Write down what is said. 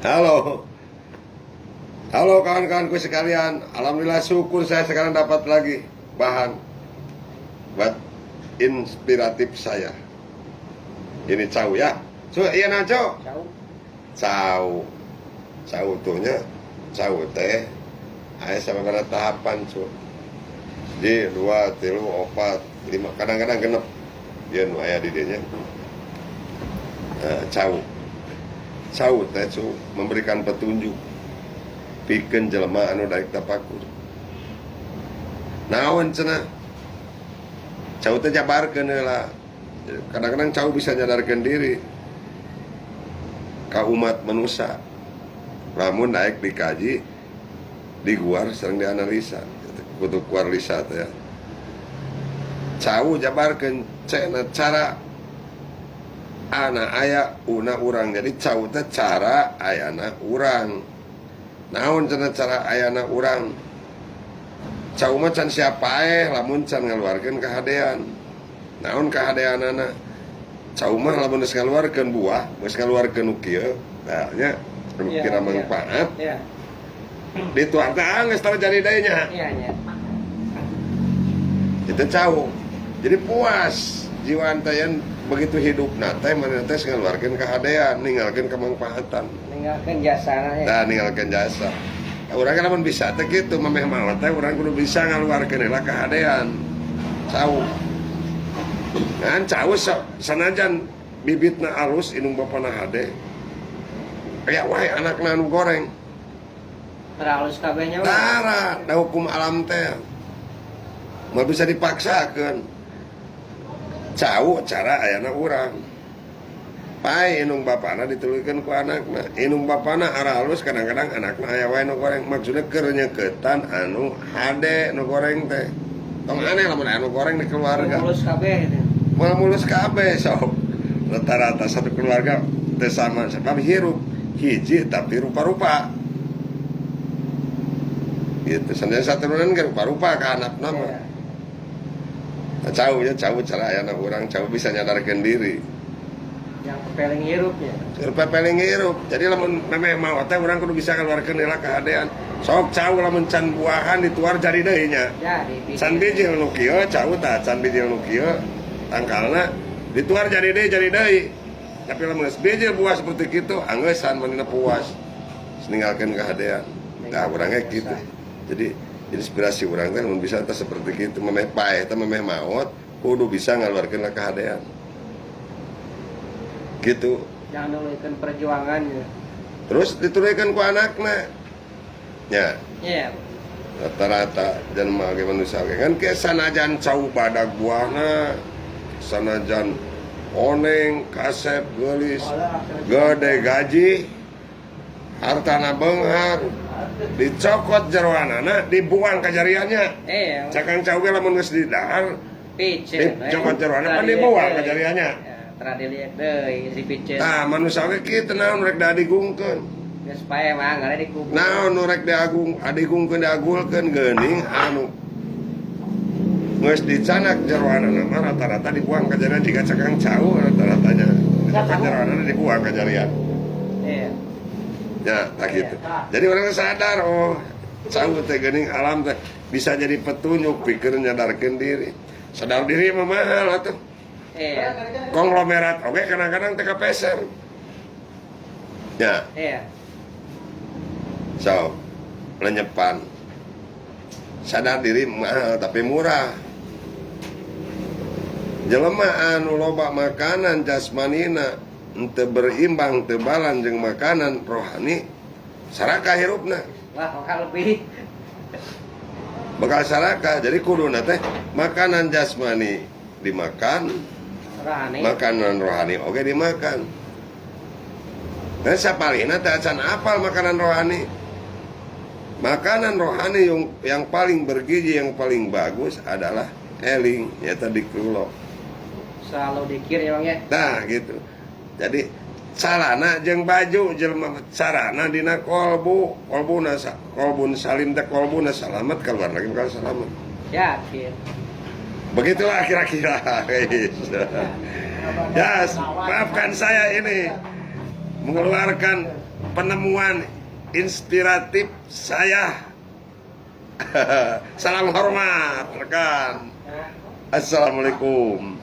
Halo. Halo kawan-kawanku sekalian. Alhamdulillah, syukur saya sekarang dapat lagi bahan buat inspiratif saya. Ini cau ya. So, iya naco. Cau. Cau. Cau tuhnya cau teh aya sababaraha tahapan cu. Di dua, tilu, opat, lima, kadang-kadang 6. Dia nu aya di dinya. Eh, cau. Cau teh cu memberikan petunjuk pikeun jelema anu daek tapakur. Naon cenah? Cau teh jabarkeun heula. Kadang-kadang cau bisa nyadarkeun diri ka umat manusia. Lamun daek dikaji, diguar sareng dianalisa. Kudu kuarlisa teh ya. Cau jabarkeun cenah cara ana aya una urang. Jadi cau teh cara ayana urang. Naon cenah cara ayana urang? Cau mah can siap paeh lamun can ngaluarkeun kahadean. Naon kahadeanana? Cau mah lamun geus ngaluarkeun buah, geus ngaluarkeun nu kieu, nah nya nu kira manfaat, dituang teh geus terjadi deui nya. Iya, iya. Itu cau. Jadi puas jiwa teh yen begitu hidup teh manehna teh ngaluarkeun kahadean, ninggalkeun kemanfaatan. Ninggalkeun jasana ya. Nah, ninggalkeun jasa. Nah, urang kan lamun bisa teh kitu memeh maot teh urang kudu bisa ngaluarkeun heula kahadean. Cau. Kan cau sanajan bibitna alus, indung bapana hade. Aya wae anakna anu goreng. Terhalus kabehnya mah. Tara, da hukum alam teh. Moal bisa dipaksakeun. Cau cara ayana urang. Paeh indung bapana dituluykeun ku anakna. Indung bapana aralus, kadang-kadang anakna aya wae nu goreng. Maksudna keur nyeketan anu hade nu goreng teh. Tong aneh lamun aya nu goreng di keluarga. Mulus kabeh gitu. Moal mulus kabeh sok. Rata-rata satu keluarga teh sama sebab hirup hiji tapi rupa-rupa. Gitu. Sanajan saturunan ge rupa-rupa ka anakna mah. Nah, cau ya, cau cara ayana urang, cau bisa nyadarkeun diri. Yang pepeling hirup ya. Keur pepeling hirup. Jadi lamun memeh maot teh urang kudu bisa ngaluarkeun heula kahadean. Sok cau lamun can buahan dituar jadi deui nya. Jadi Can bijil nu kieu cau tah, can bijil nu kieu tangkalna dituar jadi deui, jadi deui. Tapi lamun geus bijil buah seperti kitu angeusan manehna puas. Ninggalkeun kahadean. Nah, urangnya gitu. Jadi inspirasi urang teh lamun bisa teh seperti kitu, memeh paeh teh, memeh maot kudu bisa ngaluarkeun kahadean. Gitu. Jangan nuluykeun perjuangan ya. Terus dituluykeun ku anakna. Ya, Iya. rata-rata jelema ge manusia ge kan ke sanajan cau badag buahna, sanajan oneng, kasep, geulis, gede gaji, hartana beunghar, dicokot jeroanana, dibuang ka jariannya. Iya. Cakang cau ge lamun geus didahar, Piceun. dicokot jeroanna pan dibuang ka jariannya. Ya, tara dilihat deui si piceun. Tah, manusia ge kieu, naon rek diagungkeun? Geus paeh mah ngare dikubur. Naon nu rek diagung adigungkeun, diagulkeun? Geuning anu geus dicandak jeroanana mah rata-rata dibuang ka jarian, jiga cakang cau rata-ratanya dicokot jeroanana dibuang ka jarian. Ya, tak gitu. Jadi orang sadar, oh, cau teh geuning alam teh bisa jadi petunjuk pikeun nyadarkeun diri. Sadar diri mah mahal atuh. Konglomerat oke kadang-kadang teh kapeser. Ya, so lenyepan. Sadar diri mahal tapi murah. Jelema anu loba makanan jasmanina henteu berimbang, teu balan jeung makanan rohani, saraka hirupna. Wah, bakal lebih. Bakal saraka. Jadi kuduna teh makanan jasmani dimakan, Rohani. Makanan rohani oke dimakan. Nah, sapalihna teh acan apal makanan rohani. Makanan rohani yang paling bergizi, yang paling bagus adalah eling, nyata dikrullah. Selalu dikir ya, Bang, ya. Nah, gitu. Jadi calana jeung baju jelema carana dina kolbu, kolbuna kolbun salim teh kolbuna salamat, keluar lagi bakal salamat. Yakin. Begitulah kira-kira, guys. Ya, maafkan saya ini mengeluarkan Penemuan inspiratif saya. Salam hormat, rekan. Assalamualaikum.